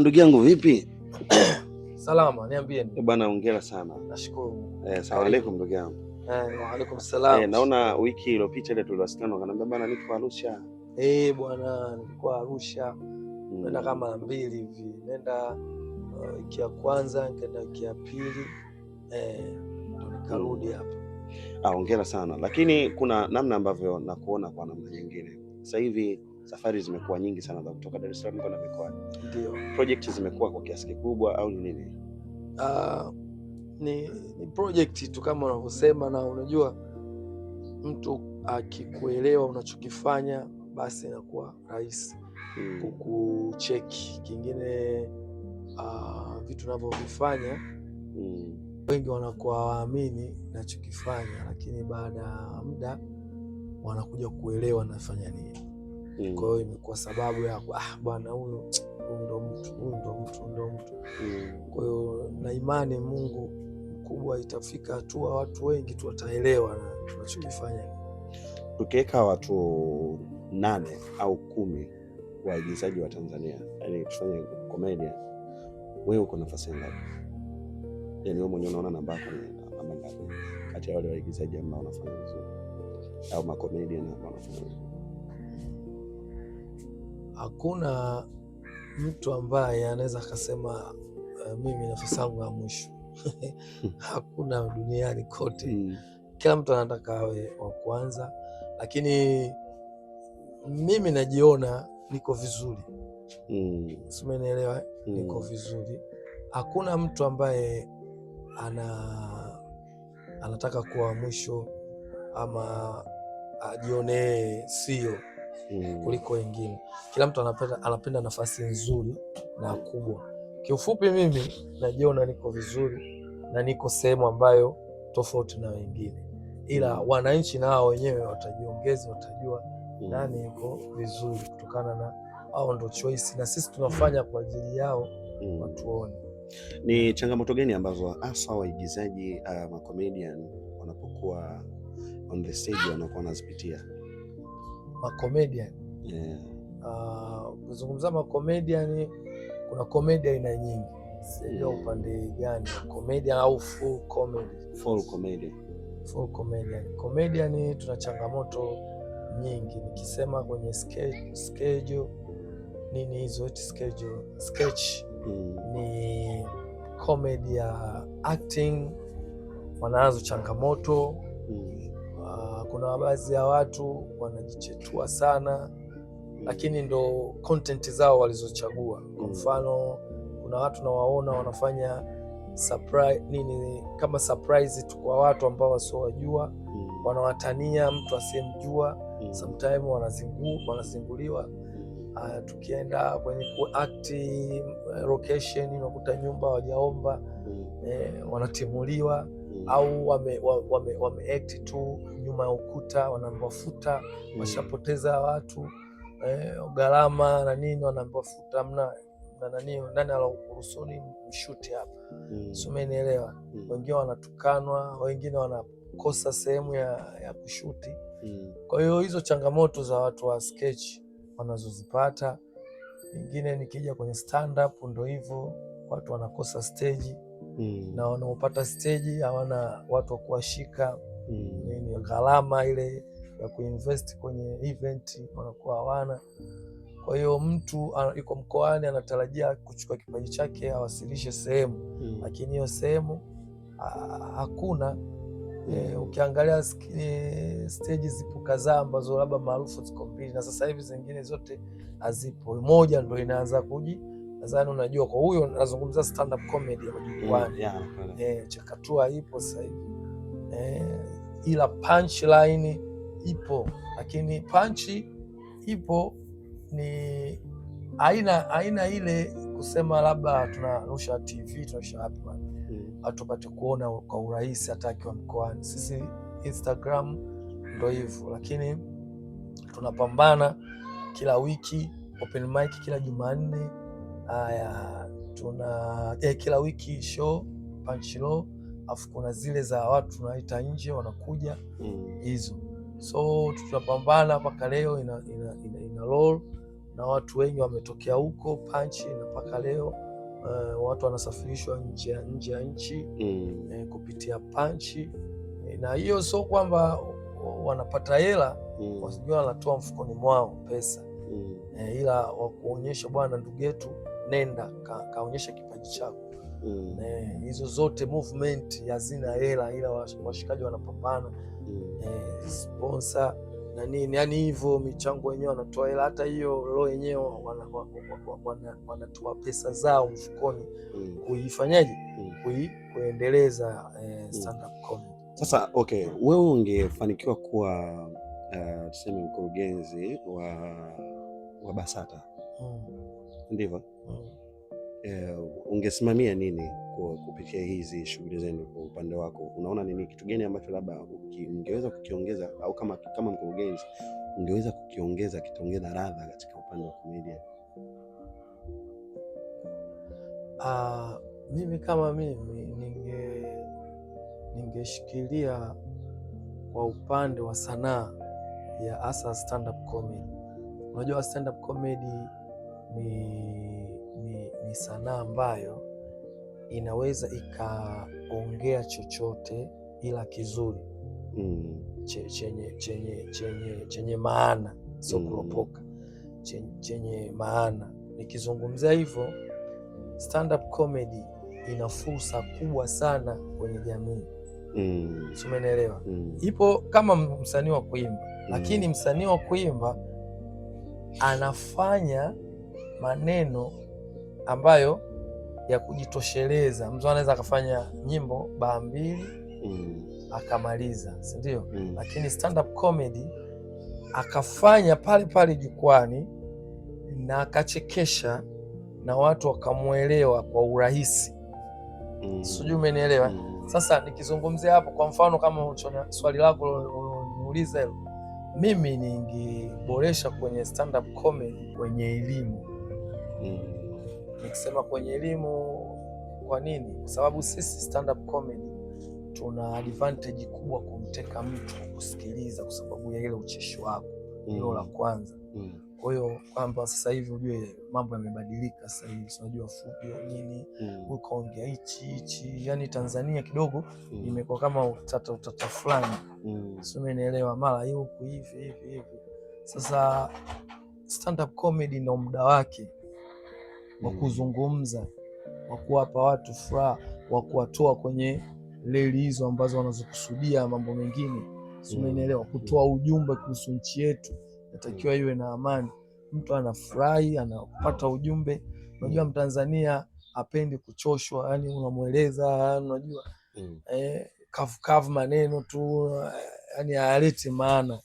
Ndugu yangu vipi? Salama, niambie. Bwana, hongera sana. Nashukuru. Salamu alaikum ndugu yangu. Wa alaikum salam. Naona wiki iliyopita ile tuliwasiliana ukaniambia bwana niko Arusha. Bwana, nilikuwa Arusha. Nenda kama mbili hivi. Nenda wiki ya kwanza, nikaenda wiki ya pili. Ndo nikarudi hapa. Ah, hongera sana. Lakini kuna namna ambavyo nakuona kwa namna nyingine. Sasa hivi safari zimekuwa nyingi sana za kutoka Dar es Salaam kwenda mikoani. Ndio. Project zimekuwa kwa kiasi kikubwa au ni nini? Ni project tu kama unavyosema, na unajua mtu akikuelewa unachokifanya basi inakuwa rahisi kukucheki. Kingine vitu unavyovifanya wengi wanakuwa waamini nachokifanya, lakini baada ya muda wanakuja kuelewa nafanya nini. Kwa hiyo imekuwa sababu ya bwana huyu ndo mtu, huyu ndo mtu, ndo mtu. Kwa hiyo na imani Mungu mkubwa, itafika hatua watu wengi tu wataelewa na tunachokifanya. Tukiweka watu 8 au 10 waigizaji wa Tanzania, yani tufanye komedia, wewe uko nafasi ngapi? Yani wewe mwenyewe unaona namba yako ni namba ngapi kati ya wale waigizaji ambao wanafanya vizuri au makomedian ambao wanafanya vizuri? Hakuna mtu ambaye anaweza akasema mimi nafasi yangu ya mwisho. Hakuna duniani kote. Kila mtu anataka awe wa kwanza, lakini mimi najiona niko vizuri. Simenielewa? Niko vizuri. Hakuna mtu ambaye anataka kuwa mwisho ama ajionee sio kuliko wengine. Kila mtu anapenda nafasi nzuri na kubwa. Kiufupi mimi najiona niko vizuri na niko sehemu ambayo tofauti na wengine, ila wananchi nao wenyewe watajiongeza, watajua nani yuko vizuri kutokana na hao ndo choice, na sisi tunafanya kwa ajili yao watuone. Ni changamoto gani ambazo hasa waigizaji macomedian wanapokuwa on the stage wanakuwa wanazipitia? Macomedian? Yeah. Kuzungumza macomedian, kuna comedy aina nyingi, sijui upande gani comedian au full comedy. Full comedy. Full comedian. Comedian tuna changamoto nyingi, nikisema kwenye schedule nini hizo eti schedule, sketch ni comedy ya acting, wanazo changamoto. Kuna baadhi ya watu wanajichetua sana, lakini ndo content zao walizochagua. Kwa mfano kuna watu nawaona wanafanya surprise, nini kama surprise tu kwa watu ambao wasiowajua, wanawatania mtu asiyemjua, sometimes wanazinguliwa. Tukienda kwenye kuact location unakuta nyumba hawajaomba, wanatimuliwa au wame act tu nyuma ya ukuta, wanaambiwa futa, washapoteza watu gharama na nini, wanaambiwa futa, mna na nani, nani alokuruhusuni mshuti hapa? Sio, umenielewa? Wengine wanatukanwa, wengine wanakosa sehemu ya kushuti. Kwa hiyo hizo changamoto za watu wa sketch wanazozipata. Nyingine nikija kwenye stand up ndo hivyo, watu wanakosa stage na wanaopata stage hawana watu wa kuwashika, nini gharama ile ya kuinvest kwenye event wanakuwa hawana. Kwa hiyo mtu yuko mkoani anatarajia kuchukua kipaji chake awasilishe sehemu, lakini hiyo sehemu hakuna. Ukiangalia stage zipo kadhaa ambazo labda maarufu ziko mbili, na sasa hivi zingine zote hazipo, moja ndo inaanza kuji. Nadhani unajua kwa huyo nazungumza stand up comedy ya majukwani. Chakatua ipo sasa hivi, ila punchline ipo, lakini punch ipo ni aina ile kusema labda tunarusha TV, tunarusha wapi wapi, watu wapate kuona kwa urahisi hata akiwa mkoani. Sisi Instagram ndo hivyo, lakini tunapambana kila wiki open mic kila Jumanne. Haya, tuna kila wiki show punch low, afu kuna zile za watu tunaita nje wanakuja hizo, so tunapambana mpaka leo ina roll. na watu wengi wametokea huko Panchi na mpaka leo watu wanasafirishwa nje ya nchi kupitia Panchi na hiyo sio kwamba wanapata hela, wasijua wanatoa mfukoni mwao pesa ila wakuonyesha bwana, ndugu yetu, nenda kaonyesha kipaji chako. Hizo zote movement hazina hela, ila washikaji wanapambana sponsor na nini, yani hivyo michango wenyewe wanatoa hela, hata hiyo roho yenyewe wanatoa pesa zao mfukoni kuifanyaje, kuendeleza stand up comedy. Sasa okay, wewe ungefanikiwa kuwa tuseme mkurugenzi wa BASATA ndivyo? Ungesimamia nini kwa kupitia hizi shughuli zenu? Kwa upande wako unaona nini, kitu gani ambacho labda ungeweza kukiongeza au kama mkurugenzi ungeweza kukiongeza kitaongeza ladha katika upande wa komedia? Mimi kama mimi ningeshikilia kwa upande wa sanaa ya hasa stand up comedy. Unajua stand up comedy ni sanaa ambayo inaweza ikaongea chochote ila kizuri chenye maana, sio kuropoka, chenye maana. Nikizungumzia hivyo, stand up comedy ina fursa kubwa sana kwenye jamii, si umenielewa? Ipo kama msanii wa kuimba, lakini msanii wa kuimba anafanya maneno ambayo ya kujitosheleza. Mtu anaweza akafanya nyimbo baa mbili akamaliza, si ndio? Lakini stand up comedy akafanya pale pale jukwani na akachekesha na watu wakamwelewa kwa urahisi, sijui umenielewa? Sasa nikizungumzia hapo, kwa mfano kama swali lako uloniuliza hilo, mimi ningeboresha kwenye stand up comedy kwenye elimu. Nikisema kwenye elimu, kwa nini? Kwa sababu sisi stand up comedy tuna advantage kubwa kumteka mtu kusikiliza, kwa sababu ya ile ucheshi wako, hilo la kwanza. Kwa hiyo kwamba sasa hivi ujue mambo yamebadilika sasa hivi, si unajua fujo nini, ukaongea hichi hichi, yani Tanzania kidogo imekuwa kama utata utata fulani, si umenielewa? Mara huku hivi hivi hivi. Sasa stand up comedy ndo muda wake wa kuzungumza, wa kuwapa watu furaha, wa kuwatoa kwenye reli hizo ambazo wanazokusudia mambo mengine, si umenielewa? Kutoa ujumbe kuhusu nchi yetu inatakiwa iwe na amani. Mtu anafurahi, anapata ujumbe. Unajua Mtanzania hapendi kuchoshwa, yani unamweleza, unajua kavu kavu maneno tu, yani hayaleti maana.